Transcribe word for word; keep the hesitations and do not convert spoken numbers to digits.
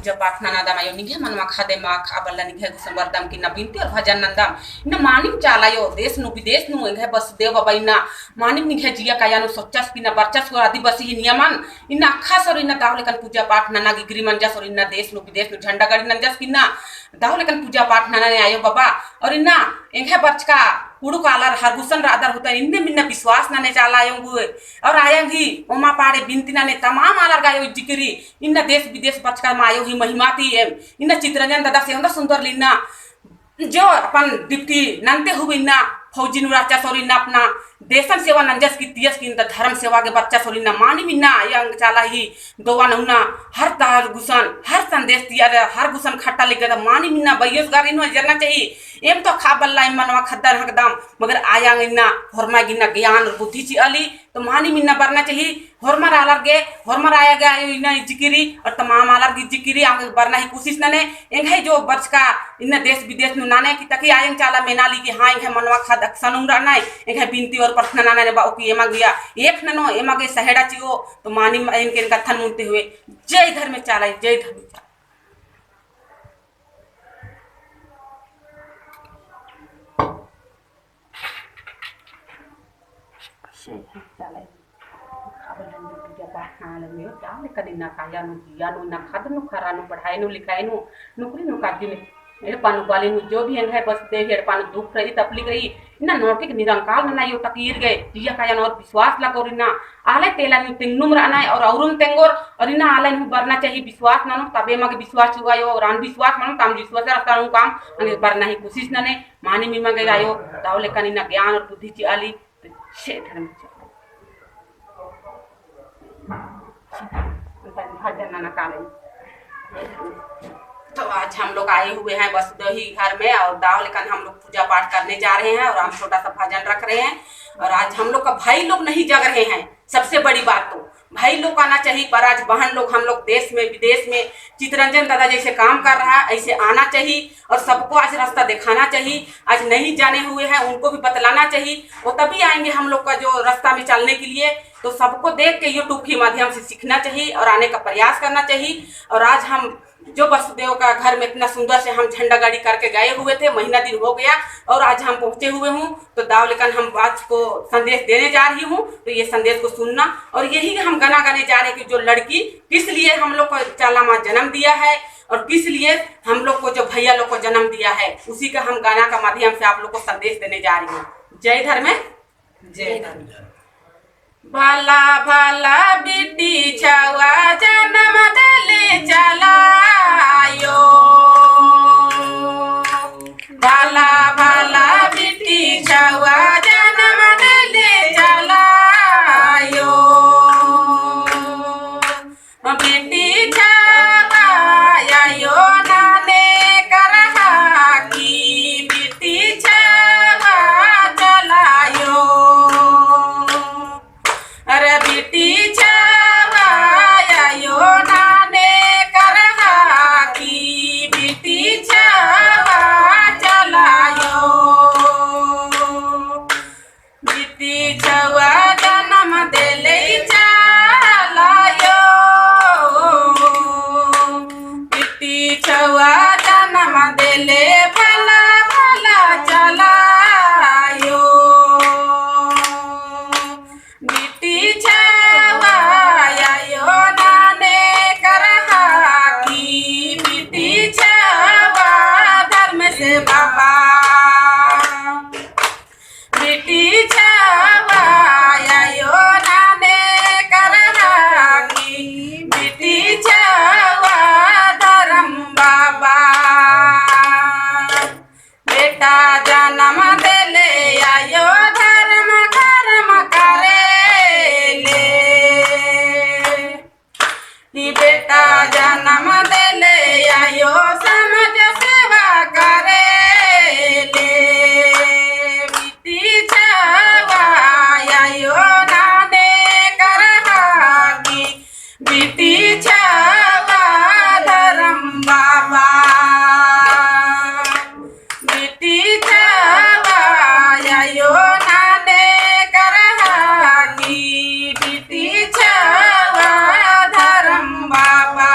पूजा पाठ ननादम आयो, निंग्है मनवा ख़द्द एमा ख़ा बल्ला निंग्है गुसन बरदम कि इन्ना बिनती और भजन नन्दम। इन्ना मानिम चाला आयो, देश नू विदेश नू एंग्है बसुदेव बाबा इन्ना मानिम निंग्है जिया काया नू सोचस कि इन्ना बरचस हो आदिवासी ही नियमन, इन्ना अख़ास और इन्ना दव लेकन पूजा पाठ नना गिगरी मंजस और इन्ना देश नू विदेश नू झंडा गाड़ी नंजस कि इन्ना दव लेकन पूजा पाठ नना ने आयो बाबा। और इन्ना एंग्है बरचका कुँड़ुख़ आलर हर गुसन रअदर होतन, इन्नेम इन्ना विश्वास नने चाला आयो गे। और आयंग ही ओमा पाड़े बिनती नने तमाम आलर गे आयो जिकिरी, इन्ना देश विदेश बरचका मा आयो ही महिमा ती एम, इन्ना चितरंजन दादा से ओन्दा सुन्दर लिन्ना जो अपन duty नन्ते हूँ इन्ना फौजी नू रहचस और इन्ना अपना देशन सेवा नंजस की तियस की इन्ना धर्म सेवा गे बरचस और इन्ना मानिम इन्ना आयंग चाला ही दोवा नू इन्ना हर तार गुसन, हर संदेश तिया, हर गुसन खट्टा लेके दा मानिम इन्ना बइयोस गा रई नू जरना चाही। एम तो ख़ा बल्ला एम मनवा ख़द्दर हकदम, मगर आयंग इन्ना होरमा गे इन्ना ज्ञान और बुद्धि चिआली, तो मानिम इन्ना बरना चाही। होरमर आलर गे, होरमर आया गे आयो इन्ना जिकिरी, और तमाम आलर गे जिकिरी, आगे बरना ही कोशिश नने, एंग्है जो बरचका इन्ना देश विदेश नू नने कि ताकि आयंग चाला मेनाली कि हाँ, एंग्है मनवा ख़द्द अक्सन उम रअनय, एंग्है बिनती और प्रार्थना नने बा, ओकी एमा गे एक ननो, एमा गे सहेड़ा चिओ, तो मानिम एन केन कत्थन मुनते हुए, जय धर्मेस चाला, जय धर्मेस चाला। अब लंदन पूजा पाठ ना लगे, चाले कनी ना काया नू, जिया नू, ना ख़द्द नू, ख़र्रा नू, पढ़ाई नू, लिखाई नू, नौकरी नू, काजी नू, एड़पा नू, बाली नू, जो भी एंग्है बसुदेव एड़पा नू दुख रई, तकलीफ रई, इन्ना नोटिक निरंकाल नना आयो तक ईर गे, जिया काया नू और विश्वास लगो रई ना, आले तेला नू तेंगनुम रअनय और औरुम तेंगोर, और इन्ना आले नू बरना चाही विश्वास ननो, तबे एमा गे विश्वास चिओ आयो, और अनविश्वास मनो, तम विश्वास रस्ता नू काम, अंगे बरना ही कोशिश नने, मानिम एमा गे आयो, दव लेकन इन्ना ज्ञान और बुद्धि चिआली, तो छे धर्म चिआ। भजन नना काले। तो आज हम लोग आए हुए हैं वसुदेव ही घर में और दव लेकन हम लोग पूजा पाठ करने जा रहे हैं और हम छोटा सा भजन रख रहे हैं। और आज हम लोग का भाई लोग नहीं जग रहे हैं, सबसे बड़ी बात तो भाई लोग आना चाहिए, पर आज बहन लोग हम लोग देश में विदेश में चितरंजन दादा जैसे काम कर रहा है, ऐसे आना चाहिए और सबको आज रास्ता दिखाना चाहिए। आज नहीं जाने हुए हैं उनको भी बतलाना चाहिए, वो तभी आएंगे हम लोग का जो रास्ता में चलने के लिए। तो सबको देख के YouTube के माध्यम से सीखना चाहिए और आने का प्रयास करना चाहिए। और आज हम जो वसुदेव का घर में इतना सुंदर से हम झंडा गाड़ी करके गए हुए थे, महीना दिन हो गया और आज हम पहुँचे हुए हूँ, तो दव लेकन हम आज को संदेश देने जा रही हूँ, तो ये संदेश को सुनना। और यही हम गाना गाने जा रहे हैं कि जो लड़की किस लिए हम लोग को चाला मा जन्म दिया है और किस लिए हम लोग को जो भैया लोग को जन्म दिया है, उसी का हम गाना का माध्यम से आप लोग को संदेश देने जा रही हूँ। जय धर्मे। जय धर्मे। भला भला बिट्टी छउवा जनम देले चाला आयो। भला भला बिट्टी छउवा जनम देले चाला आयो। बिट्टी छउवा आयो नाने करहा की बिट्टी छउवा चाला आयो। अरे बिट्टी छउवा आयो नाने करहा की बिट्टी छउवा चाला आयो। बिट्टी छउवा जनम देले चाला आयो। बिट्टी छउवा जनम देले भला भला चाला आयो। बिट्टी छउवा आयो नाने करहा की बिट्टी छउवा धर्मेस बाबा। बिट्टी छउवा आयो नाने करहा की बिट्टी छउवा धर्म बाबा। बेटा जनम देले आयो धर्म करम करेले। ई बेटा जनम देले आयो समाज सेवा करेले। बिट्टी छउवा आयो नाने करहा की बिट्टी छउवा धर्म बाबा। बिट्टी छउवा आयो नाने करहा की बिट्टी छउवा धर्म बाबा।